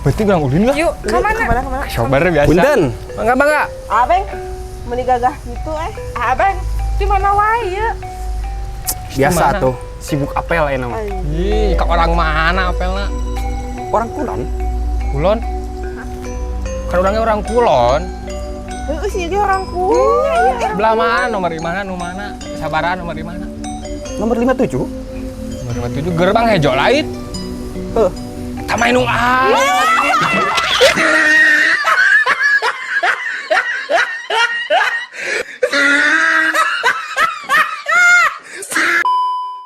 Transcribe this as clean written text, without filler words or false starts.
Berarti urang ulin lah. Yuk, ke mana? Kemana kemana? Sobar biasa. Punten. Mangga, mangga. Abeng, meni gagah gitu eh. Abang, di mana wae ya? Biasa Mana? tuh, sibuk apel ya nama. Ih, ke orang mana apelna? Orang kulon. Kulon? Kan orangnya orang kulon. Heeh sih dia orang kulon. Belah mana nomor di mana nu mana? Sabaran nomor di mana? Nomor 57. Nomor 57 gerbang hejo lain. Heuh. Eta mah nu ah.